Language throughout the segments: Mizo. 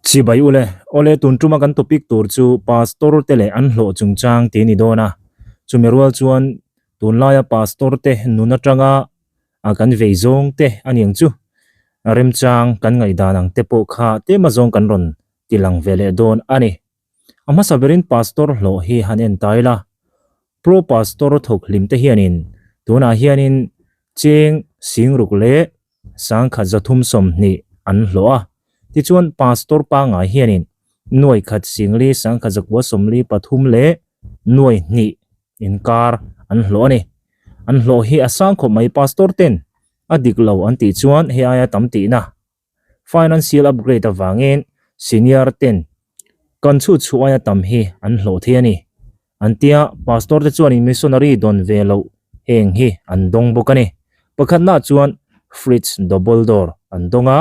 Chibai ule, awle tun tuma kan topic tur chu Pastor te leh an hlawh chungchang tih a ni dawn a. Chumi rual chuan tunlaia Pastor te nun atanga a kan vei zawng te a niang chu remchang kan ngaihdan ang te pawh kha tlem azawng kan rawn ti lang ve leh dawn a ni. A hmasa berin Pastor hlawh hi han en ta ila, Pro Pastor thawk hlim te hianin tunah hianin cheng singruk leh sangkhat zathum 20 an hlawh a, tichuan Pastor pangngai hianin nuai khat singli sangkhat zakua 43 leh nuai hnih inkar an hlawh a ni. An hlawh hi a sang khawp mai Pastor ten a dik lo an tih chuan hei aia tam tihna Financial upgrade avangin senior ten kan chhut chhuah aia tam hi an hlawh thei a ni. An tia pastor te chuanin missionary dawn ve loh heng hi an dawng bawk a ni. Pakhatnaah chuan fridge double door an dawng a,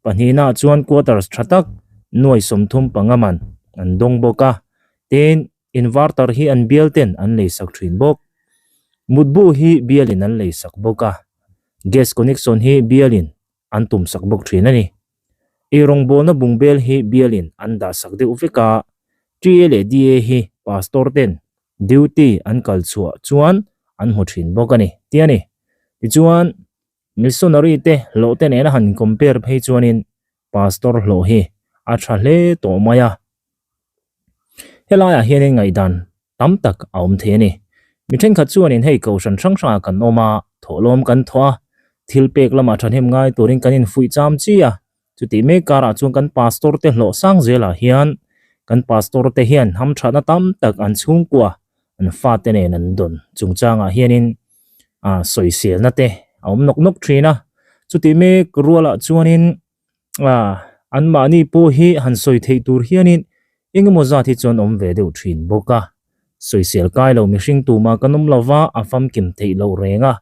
pahnihnaah chuan quarters tha tak nuai 35 man an dawng bawk a. Tin, inverter hi an bial ten an leisak thin bawk. Mutbu hi bialin an leisak bawk a, gas connection hi bialin an tum sak bawk thin a ni. Ei rawngbawlna bungbel hi bialin an dah sak deuh vek a, TA leh DA hi pastor ten duty an kal chhuah chuan an hmu thin bawk a ni tih a ni. Tichuan, missionary te hlawh te nena han compare phei chuanin pastor hlawh hi a tha hle tawh mai a. Helaiah hianin ngaihdan tam tak a awm thei a ni. Mi thenkhat chuanin hei kohhran hrang hrangah kan awm a, thawhlawm kan thawh a, thil pek lamah thahnem ngai turin kan infuih cham chi a. Chutih mek karah chuan kan pastor te hlawh sang zelah hian kan pastor te hian hamthatna tam tak an chhungkua an fate nen an dawn chungchangah hianin ah sawiselna te a awm nawk nawk thin a. Chutih mek rualah chuanin ah anmahni pawh hi han sawi theih tur hianin engemaw zat hi chuan awm ve deuh thin bawk a, sawisel kai lo mihring tumah kan awm lova a famkim theih loh reng a,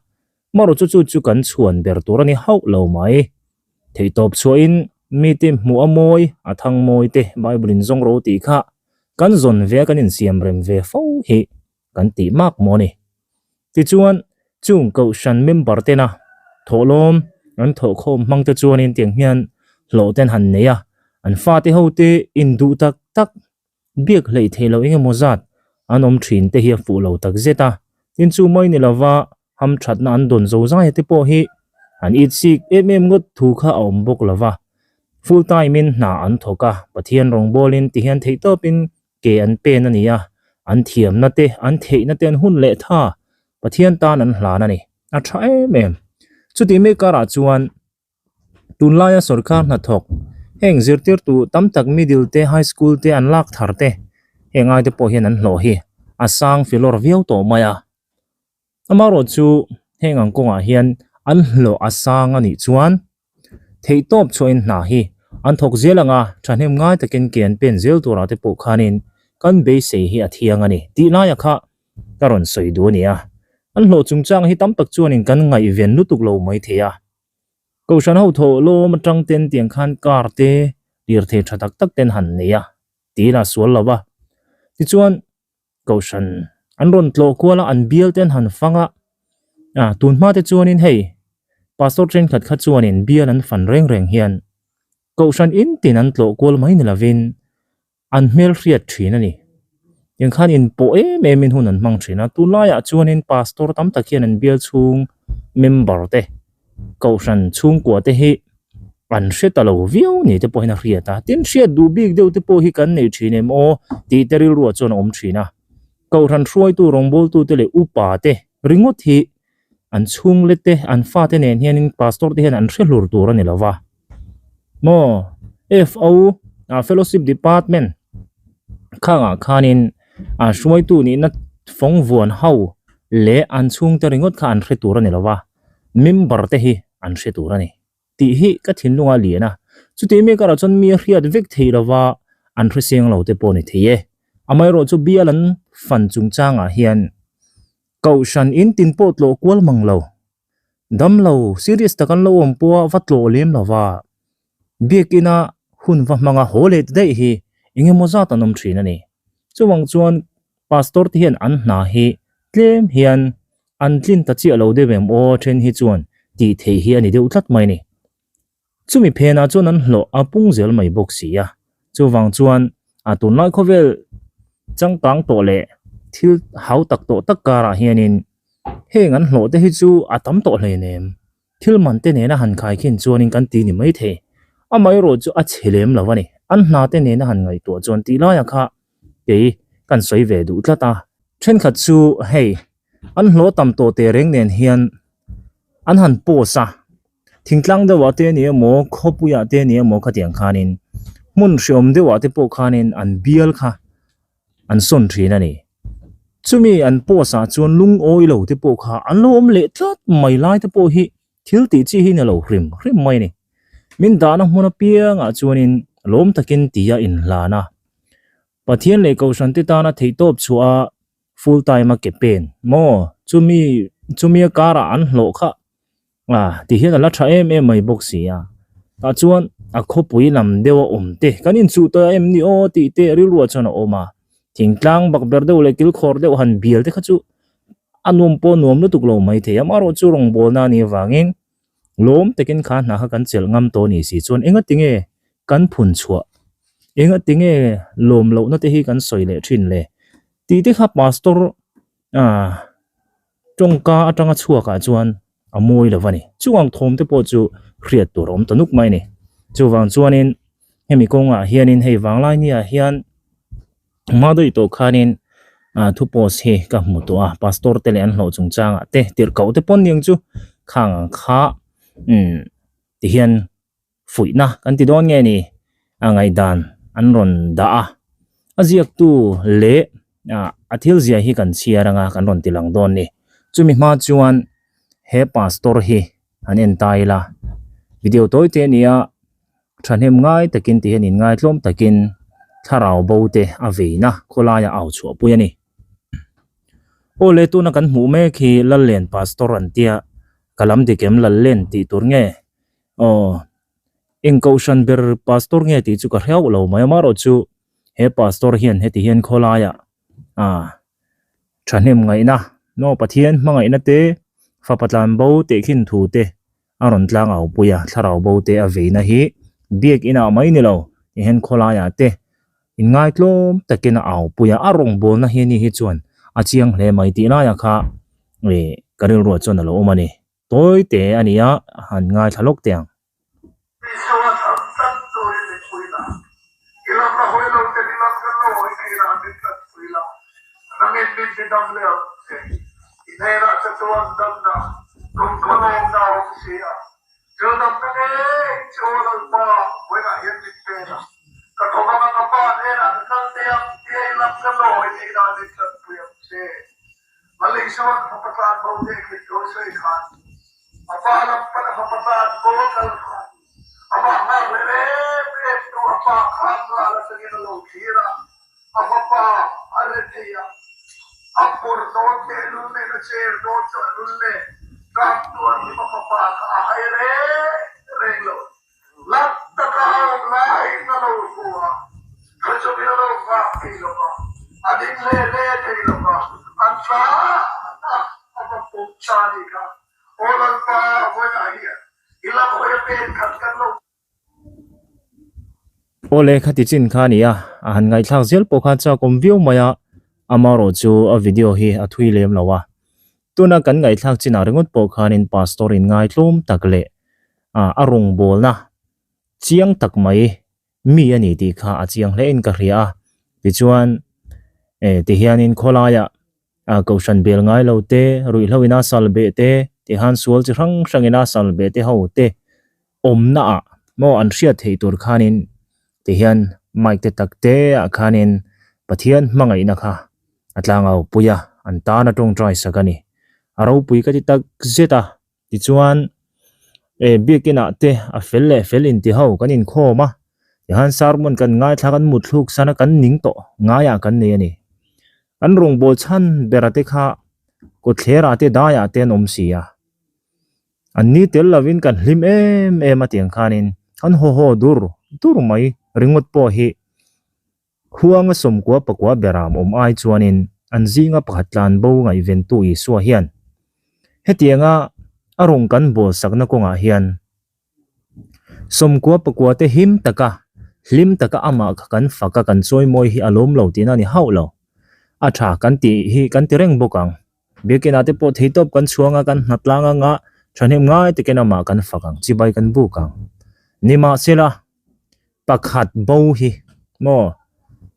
marawh chu chu chu kan chhuan ber tur a ni hauh lo mai. Theihtawp chhuahin mite hmuh a mawi a thang mawi te Bible in zawng ro tih kha kan zawn ve a kan insiam rem ve fo hi kan tih mak maw ni. Tichuan, chung kohhran member tena thawhlawm an thawhkhawm hmang te chuanin tiang hian hlawh ten han nei a, an fate ho te induh tak tak biak hleih theih loh eng emaw zat an awm thin te hi a fuh lo tak zet a. Tin chu mai ni lova hamthatna an dawn zo zai te pawh hi an itsik em em ngawt thu kha a awm bawk lova. Full time in hna an thawk a, Pathian rawngbawlin tihian theihtawpin ke an pen a ni a, an thiamna te, an theihna te an hun leh tha Pathian tan an hlan a ni. A tha em em. Chutih mek karah chuan tunlaia sorkar hnathawk heng zirtirtu tam tak middle te, high school te an lak thar te heng aite pawh hian an hlawh hi a sang filawr viau tawh mai a. Amaherawh chu heng ang kawngah hian an hlawh a sang a nih chuan theihtawp chhuahin hna hi an thawk zel ang a, thahnem ngai takin ke an pen zel turah te pawh khanin kan beisei hi a thiang a ni tih laia kha ka rawn sawi duh a ni a. An hlawh chungchang hi tam tak chuanin kan ngaihven lutuk lo mai thei a. Kohhran ho thawh lawm atang ten tiang khan car te lirthei tha tak tak ten han nei a tiin a sual lo va. Tichuan Kohhran an rawn tlawh kual a, an bial te an han fang a, ah tun hma te chuanin hei pastor thenkhat kha chuanin bial an fan reng reng hian Kohhran in tin an tlawh kual mai ni lovin an hmel hriat thin a ni. Tiang khan inpawh em em in hun an hmang thin a, tunlaiah chuanin pastor tam tak hian an bial chhung member te Kohhran chhungkua te hi an hre ta lo viau ni te pawhin a hriat a, tin hriat duh bik deuh te pawh hi kan nei thin em aw tih te rilruah chuan a awm thin a. Kohhran hruaitu rawngbawltu te leh upa te ringawt hi an chhunglet te an fate nen hianin pastor te hian an hre hlur tur a ni lo va. Maw FO Fellowship Department khangah khanin a hruaitu nihna fawng vuan ho leh an chhungte ringawt kha an hre tur a ni lo va. Member te hi an hre tur a ni tih hi ka thinlunga lian a, chutih mek erawh chuan mi a hriat vek theih lova an hre seng lo te pawh a ni thei e. Amaherawh chu bial an fan chungchangah hian Kohhran in tin pawh tlawh kual mang lo, damlo serious tak an lo awm pawha va tlawh lem lova biakina hun va hmanga haw leh ta daih hi eng emaw zat an awm thin a ni. Chuvang chuan Pastor te hian an hna hi tlem hian an tlin ta chiah lo deuh em aw then hi chuan tih theih hi a ni deuh tlat mai a ni. Chumi phenah chuan an hlawh a pung zel mai bawk si a. Chuvang chuan a tunlai khawvel changkang tawh leh thil hau tak tawh tak karah hianin heng an hlawh te hi chu a tam tawh hleinem. Thil man te nena han khaikhin chuanin kan ti ni maithei. Amaherawh chu a chhe lem lo a ni. An hna te nena han ngaihtuah chuan tih laiah kha kei kan sawi ve duh tlat a. Thenkhat chu hei an hlawh tam tawh teh reng nen hian an han post a, thingtlang deuhah te ni emaw khawpuiah te ni emaw khatiang khanin hmun hreawm deuhah te pawh khanin an bial kha an sawn thin a ni. Chumi an post ah chuan lungawi lo te pawh kha an lo awm leh tlat mai lai te pawh hi thil tih chi hi ni lo hrim hrim mai a ni. Min dahna hmun apiangah chuanin lawm takin tia inhlan a, Pathian leh Kohhran te tana theihtawp chhuah a full time a ke pen maw chumi chumi a karah an hlawh kha ah ti hian a la tha em em mai bawk si a tah chuan a khawpui lam deuh a awm te kan inchuh tawh em ni aw tih te rilruah chuan a awm a thingtlang bak ber deuh leh kilkhawr deuh han bial te kha chu a nuam pawh nuam lutuk lo mai thei a amaherawhchu rawngbawlna a nih avangin Lawm takin kha hna kha kan chelh ngam tawh ni si chuan enga tinge kan phun chhuah, enga tinge lawm lohna te hi kan sawi leh thin le tih te kha pastor ah tawngka atanga chhuak ah chuan a mawi lo a ni. Chuvang thawm te pawh chu hriat tur a awm ta nuk mai a ni. Chuvang chuanin hemi kawngah hianin hei vanglai ni ah hian Hma daih tawh khanin ah thu post hi ka hmu tawh a pastor te leh an hlawh chungchangah te tirhkoh te pawn niang chu khang ang kha umm ti hian fuihna kan ti dawn nge ni a ngaihdan an rawn dah a a ziaktu leh ah a thil zia hi kan chhiar anga kan rawn ti lang dawn ni chumi hma chuan he pastor hi an en ta ila video tawi te a ni a. Thahnem ngai takin ti hian inngai tlawm takin thlarau bo te a veina khawlaia au chhuahpui a ni. Aw le tuna kan hmuh mek hi Lallen Pastor an tia ka lam dik em Lallen tih tur nge aw eng kohhran ber Pastor nge tih chu ka hreuh lo mai amaherawh chu he Pastor hian heti hian khawlaia ah thahnem ngaihna maw Pathian hmangaihna te fapa tlanbo tehkhin thu te A rawn tlang au pui a, thlarau bo te a veina hi biak inah mai ni lo, tihian khawlaiah te inngaitlawm takin a au pui a, a rawngbawlna hi ani hi chuan a chiang hle mai tih laiah kha ih ka rilruah chuan a lo awm a ni. Tawi te a ni a, han ngaithla lawk teh ang. Isua chhan tlat turin min pui la, i lam la hawi lo ten i lam kan lo hawi thei la, min tlat pui la, nangin min ti dam leh ang che. I hnenah che chuan damna Lungkhawlawmna a awm si a, thil damna ngei chu aw Lalpa vawiinah hian min pen a, ka thawk anga ka Pa hnenah ka kal teh ang tia i lam ka lo hawi theih dan min tanpui ang che. Malaysia-an fapa tlan bo teh khin thu sawi khan a pa lam pan a fapa tlan bo a kal khan amah nghak leh em em tu a pa khan ral atangin a lo thlir a, a fapa a re thei a, a phur dawn tehlul nen a cher dawn chahlul nen tlang tuar hlim a fapa kha a hai reng reng lo. Lat taka a awm laiin a lo hmu a, khaw-chawmin a lo nghak thei lo va, a ding hle hle thei lo va, a tla a, a va pawm ta a nih kha. Aw Lalpa, vawiinah hian i lam hawi a pen khat kan lo. Aw le, khati chin kha a ni a, a han ngaihthlak zel pawh kha chak awm viau mai a, amaherawh chu a video hi a thui lem lo a. Tuna kan ngaihthlak chinah ringawt pawh khanin Pastor in ngaitlawm tak leh a rawngbawlna chiang tak mai mi a ni tih kha a chiang hle in ka hria a. Tichuan tihianin khawlaiah Kohhran bel ngai lo te, ruihhlo ina sal beh te, tihan sual chi hrang hrang ina sal beh te ho te awmna ah maw an hriat theih tur khanin tihian mic te tak te ah khanin Pathian hmangaihna kha a tlangau pui a, an tan a tawngtai sak a ni. A ropui ka ti tak zet a, tichuan eh biakin ah te a fel leh fel inti ho kan inkhawm a, tihan sermon kan ngaithla kan mutthluk san a kan ning tawh ngaiah kan nei a ni. An rawngbâwl chhan bera te kha kawtthlerah te daiah te an awm si a. An ni tel lovin kan hlim em em a tiang khanin kan haw haw dur dur mai ringawt pawh hi Huanga sawmkua pakua beram awm ai chuanin an zinga pakhat tlan bo ngaihventu Isua hian hetianga a rawn kan bawl sakna kawngah hian sawmkua pakua te him taka. Hlim taka amah kha kan fak a, kan chawimawi hi a lawm lo tihna a ni hauh lo. A tha kan tih hi kan ti reng bawk ang. Biakinah te pawh theitawp kan chhuang a, kan hnatlang anga thahnem ngai takin amah kan fak ang, chibai kan buk ang. Nimahsela, pakhat bo hi maw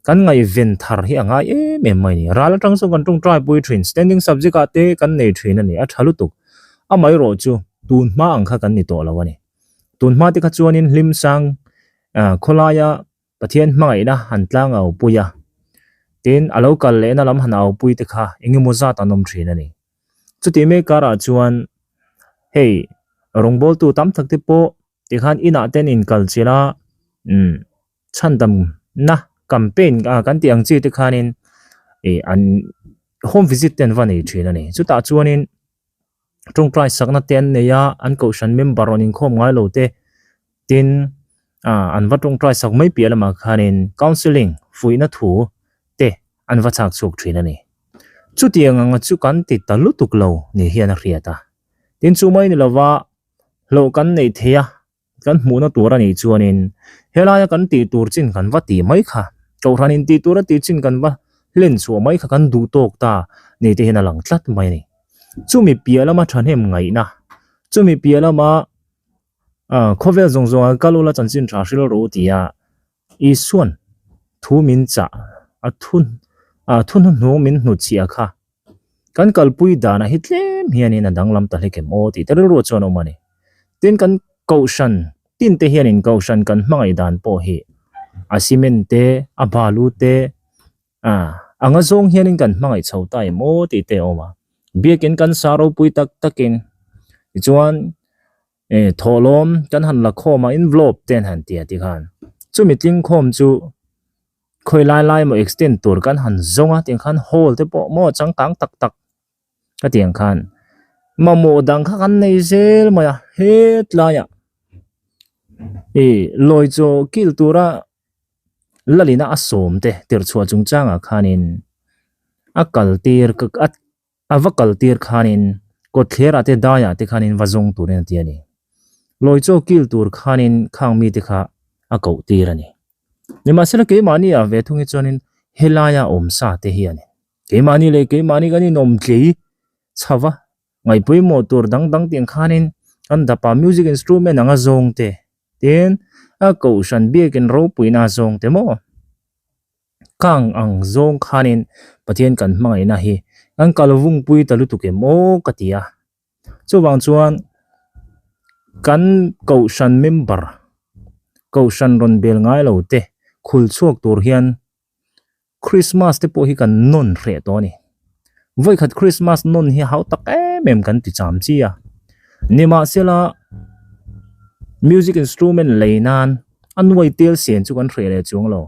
kan ngaihven thar hi a ngai em em mai a ni. Ral atang chuan kan tawngtai pui thin, standing subject ah te kan nei thin a ni, a tha lutuk. Amaherawhchu tun hma ang kha kan ni tawh lo a ni. Tun hma te kha chuanin hlim sang khawlaia Pathian hmangaihna han tlang au pui a, tin a lo kal lehna lam han au pui te kha eng emaw zat an awm thin a ni. Chutih mek karah chuan hei rawngbawltu tam tak te pawh tikhan inah ten inkal chilh a umm chhandamna campaign ah kan tih ang chi te khanin ih an home visit te an va nei thin a ni. Chutah chuanin tawngtai sakna te an nei a, an kohhran member rawn inkhawm ngai lo te tin ah an va tawngtai sak mai piah lamah khanin counselling fuihna thu te an va chhak chhuak thin a ni. Chutiang anga chu kan ti ta lutuk lo ni hian a hriat a. Tin chu mai ni lova hlawh kan neih theih a kan hmuhna tur a nih chuanin helaia kan tih tur chin kan va tih mai kha, kohhran in tih tur a tih chin kan va hlen chhuah mai kha kan duh tawk ta ni te hian a lang tlat mai a ni. Chumi piah lama thahnem ngaihna, chumi piah lama ah khawvel zawng zawng ah kal ula chanchin tha hril rawh u tia Isuan thu min chah a thu ah thu hnuhnung min hnutchhiah kha kan kalpui danah hi tlem hianin a danglam ta hlek em aw tih te rilru chuan a awm a ni. Tin kan kohhran tin te hianin kohhran kan hmangaih dan pawh hi a cement te a balu te ah anga zawng hianin kan hmangaih chho ta em aw tih te a awm a. Biakin kan sa ropui tak takin tichuan Eh thawhlawm kan han la khawm a envelope te an han ti a tikhan chumi tling khawm chu khawi lai lai emaw extend tur kan han zawng a tiang khan hall te pawh maw changkang tak tak ka ti ang khan mamawh dang kha kan nei zel mai a hetlaiah ih lawi chaw kil tura lalina a sawm te tirhchhuah chungchangah khanin a kal tir a. A va kal tir khanin kawtthlerah te daiah te khanin va zawng turin a ti a ni. Lawi chaw kil tur khanin khang mite kha a koh tir a ni. Nimahsela keimahni ah ve thung hi chuanin helaia awm sa te hi a ni. Keimahni leh keimahni kan inawm tlei chho va, ngaihpawimawh tur dang dang tiang khanin kan dapa music instrument anga zawng te, tin a kohhran biakin ropuina a zawng te maw? Kang ang zawng khanin Pathian kan hmangaihna hi kan kal vungpui ta lutuk em aw ka ti a. Chuvang chuan kan kohhran member, kohhran rawn bel ngai lo te khul chhuak tur hian Christmas te pawh hi kan nawn hreh tawh a ni. Vawikhat Christmas nawn hi hau tak em em kan ti cham chi a. Nimahsela music instrument lei nan a nuai tel sen chu kan hreh leh chuang lo.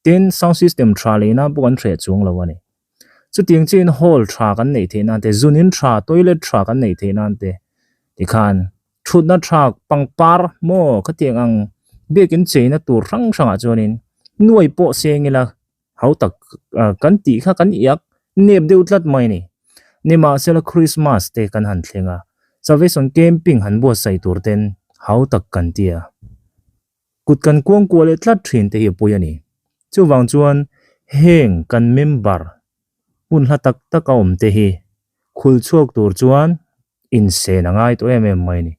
Tin, sound system tha lei nan pawh kan hreh chuang lo a ni. Chutiang chiin hall tha kan neih theih nan te, zun in tha, toilet tha kan neih theih nan te tikhan thutna tha pangpar maw khatiang ang biakin cheina tur hrang hrangah chuanin nuai pawh seng ila hau tak kan tih kha kan iak nep deuh tlat mai a ni. Nimahsela Christmas te kan han thleng a, Salvation camping han buatsaih tur ten hau tak kan ti a. Kut kan kuang kuah leh tlat thin te hi a pawi a ni. Chuvang chuan heng kan member hmun hla tak tak a awm te hi khul chhuak tur chuan insen a ngai tawh em em mai a ni.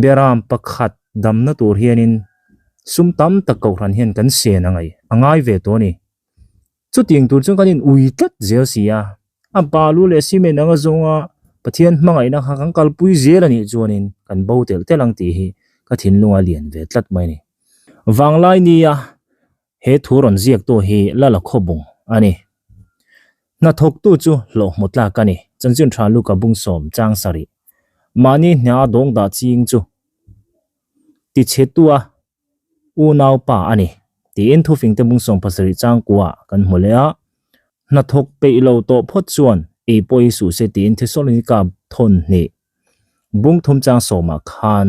Beram pakhat damna tur hianin sum tam tak kohhran hian kan sen a ngai a ngai ve tawh a ni. Chutiang tur chuan kan in ui tlat zel si a, a balu leh cement anga zawnga Pathian hmangaihna kha kan kalpui zel a nih chuanin kan bo telh telh ang tih hi ka thinlunga lian ve tlat mai a ni. Vanglai nia he thu rawn ziaktu hi Lala Khawbung a ni. Hnathawktu chu hlawh hmu tlak a ni. Chanchin tha Luka Bungsawm chang sarih. Mahni hna dawng dah ching chu tichhetua unaupa a ni tiin thufingte bungsawm pasarih changkua kan hmu leh a, hnathawk peih lo tawh phawt chuan ei pawh hi suh se tiin Thesalonika thawn hnih bung thum chang sawmah khan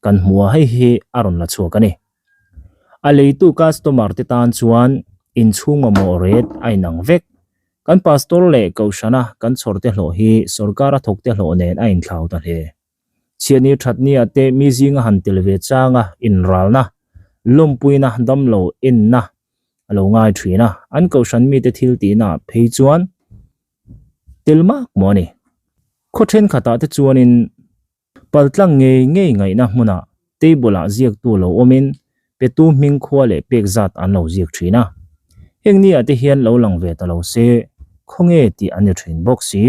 kan hmu a, hei hi a rawn la chhuak a ni. A leitu customer te tan chuan inchhung mamawh ret a inang vek. Kan pastor leh kohhrana kan chhawrte hlawh hi sorkara thawkte hlawh nen a inthlau ta hle. Chhiatni thatnia te mi zinga han tel ve changa inralna. Lawmpuina damlo enna a lo ngai thin a, an kohhran mite thil tihna ah phei chuan tel mak maw a ni. Khaw thenkhatah te chuanin paltlang ngei ngei ngaihna hmunah table ah ziaktu lo awmin petu hming khua leh pek zat an lo ziak thin a. Heng ni ah te hian lo lang ve ta lo se khawnge tih an ni thin bawk si.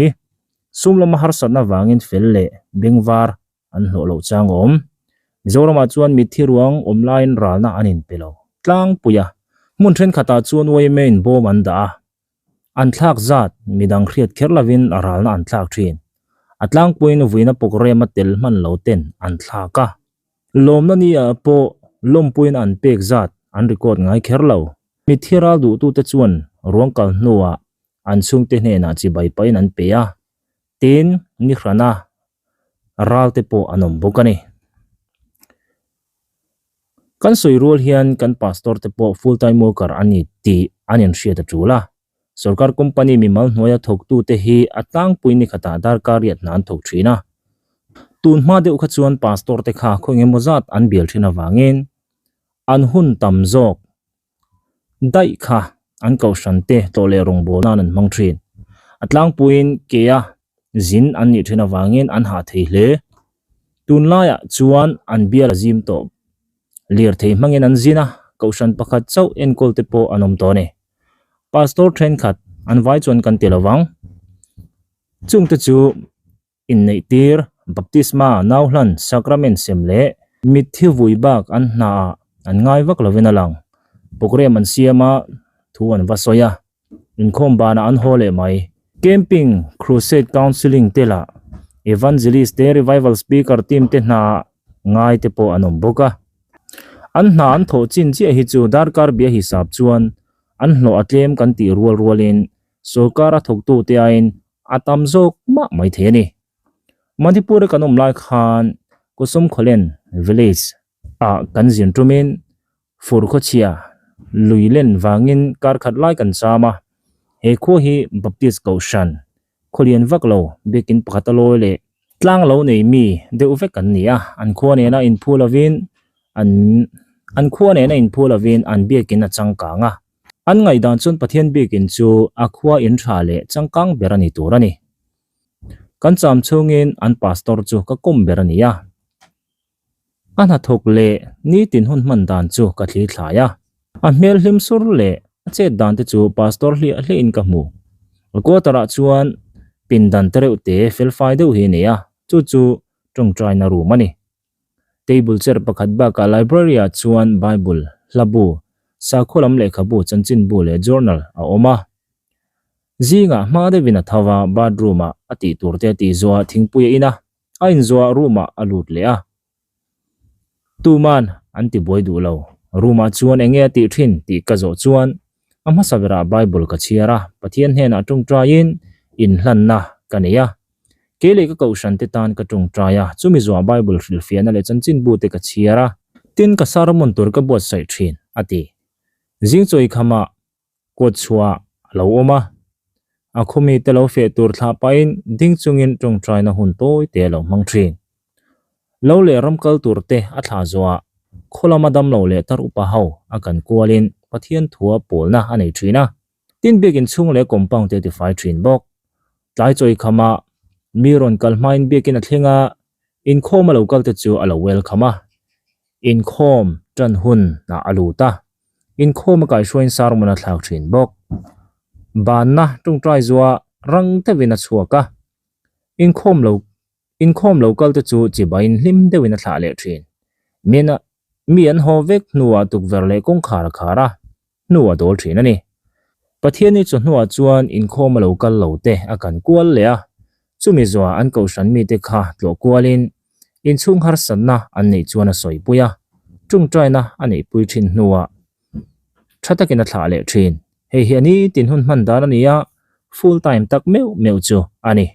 Sum lama harsatna vangin fel leh bengvar an hlawh loh chang awm. Mizoramah chuan mitthi ruang awm laiin ralna an inpe lo tlangpui a, hmun thenkhatah chuan yma in bawm an dah a, an thlak zat midang hriat kher lovin ralna an thlak thin. A tlangpuiin vuina programme-a tel hman lo ten an thlak a, lawmna ni ah pawh lawmpuiin an pek zat an record ngai kher lo. Mitthi ral duhtute chuan ruang kal hnuah an chhungte hnenah chibai pahin an pe a, tin ni hrana ral te pawh an awm bawk a ni. Kan sawi rual hian kan pastor te pawh full time worker a ni tih an inhriat a tul a. Sorkar company mimal hnuaia thawktu te hi a tlangpui ni khatah darkar riat hna an thawk thin a. Tun hma deuh kha chuan pastor te kha khaw engemaw zat an bial thin avangin an hun tam zawk Daih kha an kohhran te tlawh leh rawngbâwl nan an hmang thin. A tlangpuiin kea zin an nih thin avangin an hah thei hle. Tunlaiah chuan an bial a zim tawh. Lirthei hmangin an zin a, kohhran pakhat chauh enkawl te pawh an awm tawh a ni. Pastor thenkhat an vai chuan kan ti lo vang. Chungte chu Inneihtir, baptisma, nauhlan, sacrament sem leh mitthi vui bak an hnaah an ngai vak lovin a lang. Programme an siam a, thu an va sawi a, inkhawm banah an haw leh mai. Camping, crusade counselling te lah evangelist te, revival speaker team te hnaah ngai te pawh an awm bawk a. An hna an thawh chin chiah hi chu darkar bia hisap chuan an hlawh a tlem kan tih rual rualin sorkar a thawktute aiin a tam zawk mah mai thei a ni. Manipur-a kan awm lai khan Kusumkhawlen village ah kan zin tumin fur khawchhia lui len vangin kar khat lai kan cham a, he khua hi Baptist Kohhran khawlian vak lo biakin pakhat a lawi leh tlang lo nei mi deuh vek an ni a, an khua nena inphu lovin an an khua nena inphu lovin an biakin a changkang a. An ngaihdan chuan Pathian biakin chu a khua in tha leh changkang ber a ni tur a ni. Kan cham chhungin an pastor chu ka kawm ber a ni a. A hnathawk leh nitin hun hman dan chu ka thli thlai a. A hmel hlim sur leh a chet dan te chu pastor hliah hliahin ka hmu. A quarter ah chuan pindan tereuh te felfai deuh hi a nei a, chu chu tawngtaina room a ni. Table chair pakhat bakah library ah chuan Bible, hla bu, sakhaw lam lehkhabu, chanchinbu leh journal a awm a. Zingah hma deuhin a tho a, bathroom ah a tih tur te a tih zawh ah thingpui a in a, a inzawh ah room ah a lut leh a. Tuman an ti buai duh lo, room ah chuan enge a tih thin tih ka zawh chuan a hmasa berah Bible ka chhiar a, Pathian hnenah tawngtaiin inhlanna ka nei a. Kei leh ka kohhran te tan ka tawngtai a, chumi zuah Bible hrilhfiahna leh chanchinbu te ka chhiar a, tin ka sermon tur ka buatsaih thin, a ti. Zing chawi khamah kawt chhuah a lo awm a, a khawmi te lo feh tur thlah pahin ding chungin tawngtaina hun tawi te a lo hmang thin. Lo leh ram kal tur te a thlah zuah khaw lama damlo leh tar upa ho a kan kualin Pathian thua pawlna a nei thin a, tin biakin chhung leh compound te a tifai thin bawk. Tlai chawi khama mi rawn kal hmain biakin a thleng a, inkhawm a lo kal te chu a lo welcome a, inkhawm tan hun ah a lut a, inkhawm a kaihhruaiin sermon a thlak thin bawk. Banna tawngtai zuah rang deuhin a chhuak a, inkhawm lo Inkhawm lo kal te chu chibaiin hlim deuhin a thlah leh thin. Min a mi an haw vek hnuah tukverh leh kawngkhar a khar a, hnu a dawl thin a ni. Pathianni chu hnuah chuan inkhawm a lo kal lo te a kan kual leh a, chumi zuah an kohhran mite kha tlawh kualin inchhung harsatna an neih chuan a sawipui a, tawngtaina a neihpui thin hnuah tha takin a thlah leh thin. Hei hi a nitin hun hman dan a ni a, full time tak meuh meuh chu a ni.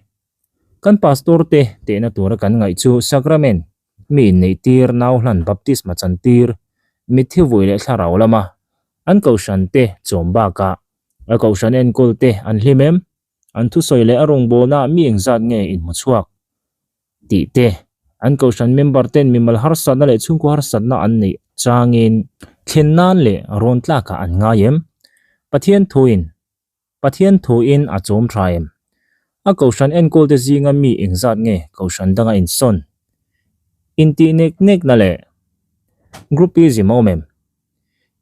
Kan pastor te tehna tura kan ngaih chu sacrament, mi inneihtir, nauhlan, baptisma chantir, mitthi vui leh thlarau lama an kohhran te chawm bakah a kohhran enkawl te an hlim em? An thusawi leh a rawngbawlnaah mi engzat nge inhmu chhuak? tih te. An kohhran member ten mimal harsatna leh chhungkaw harsatna an neih changin thlen nan leh rawn tlakah an ngai em? Pathian thuin Pathian thuin a chawm tha em? A kohhran enkawl te zinga mi engzat nge kohhran danga insawn? Intih nek nekna leh groupism a awm em?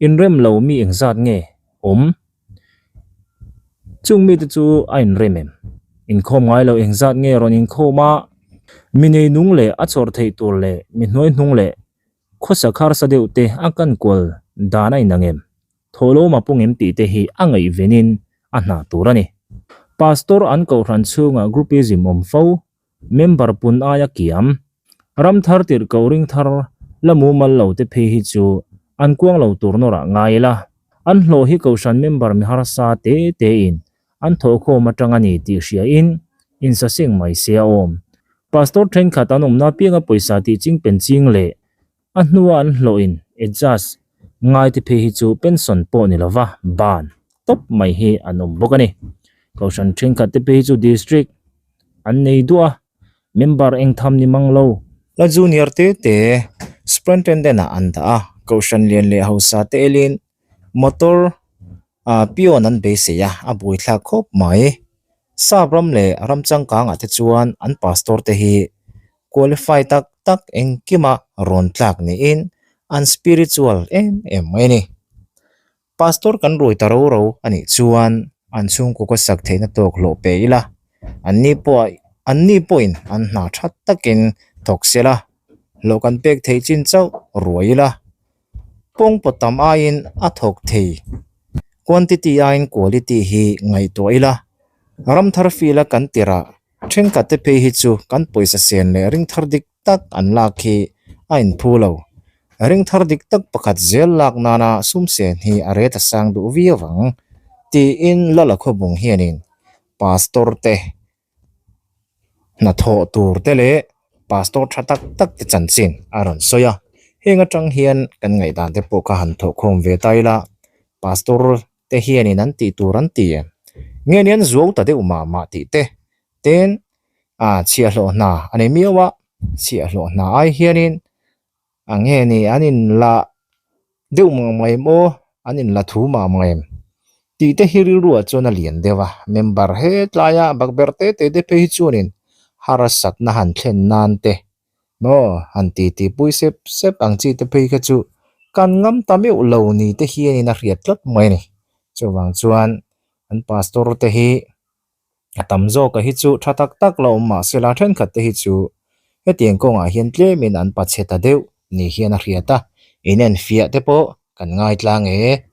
Inrem lo mi engzat nge awm? Chung mite chu a inrem em? Inkhawm ngai lo engzat nge rawn inkhawm a? Mi neinung leh a chawrh theih tur leh mi hnuaihnung leh khawsak harsa deuh te a kan kual dan a inang em? Thawhlawm a pung em tih te hi a ngaihvenin a hna tur a ni. Pastor an kohhran chhungah groupism awm fo, member pun aia kiam, ram thar tirh ko ring thar la mumal lo te phei hi chu an kuang lo tur nawrah ngai ila. An hlawh hi kohhran member mi harsa te tein an thawhkhawm atang a ni tih hriain insaseng mai se a awm. Pastor thenkhat an awmna apianga pawisa tih ching pen ching leh A hnua an hlawhin adjust ngai te phei hi chu pension pawh ni lova ban tawp mai hi an awm bawk a ni. Kohhran thenkhat te phei hi chu district an nei duah a, member eng tham ni mang lo. La junior te te superintendent ah an dah a, kohhran lian leh hausa te elin motor ah peon an beisei a, a buaithlak khawp mai. Sap ram leh ram changkangah te chuan an pastor te hi qualify tak tak engkima rawn tlak niin an spiritual em em mai a ni. Pastor kan ruai ta ro ro a nih chuan an chhungkaw ka sak theihna tawk hlawh pe ila, anni pawh anni pawhin an hna tha takin thawk sela, hlawh kan pek theih chin chauh ruai ila. Pawngpaw tam aiin a thawk thei. Quantity aiin quality hi ngaihtuah ila, ram thar feel a kan tirh ah thenkhat te phei hi chu kan pawisa sen leh ring thar dik tak an lak hi a inphu lo. Ring thar dik tak pakhat zel lak nana sum sen hi a ret a sang duh viau ang tiin Lala Khawbung hianin Pastor te Hnathawh tur te leh pastor tha tak tak te chanchin a rawn sawi a, heng atang hian kan ngaihdan te pawh kha han thawhkhawm ve ta ila, pastor te hianin an tih tur an ti em? Nge ni an zuau ta deuh mah mah tih te ten ah chhiahhlawh hna a nei miau a, chhiahhlawh hna ai hianin A nge ni an in la deuh mang mang em aw, an in la thu mah mang em tih te hi rilruah chuan a lian deuh a, member hetlaia bakberh te te te phei hi chuanin harsatna han thlen nan te maw han ti ti pui sep sep ang chi te phei kha chu kan ngam ta meuh lo ni te hianin a hriat tlat mai a ni. Chuvang chuan an pastor te hi A tam zawka hi chu tha tak tak la awm mah sela thenkhat te hi chu hetiang kawngah hian tlemin an pachhe ta deuh ni hian a hriat a, inenfiah te pawh kan ngaitlang e.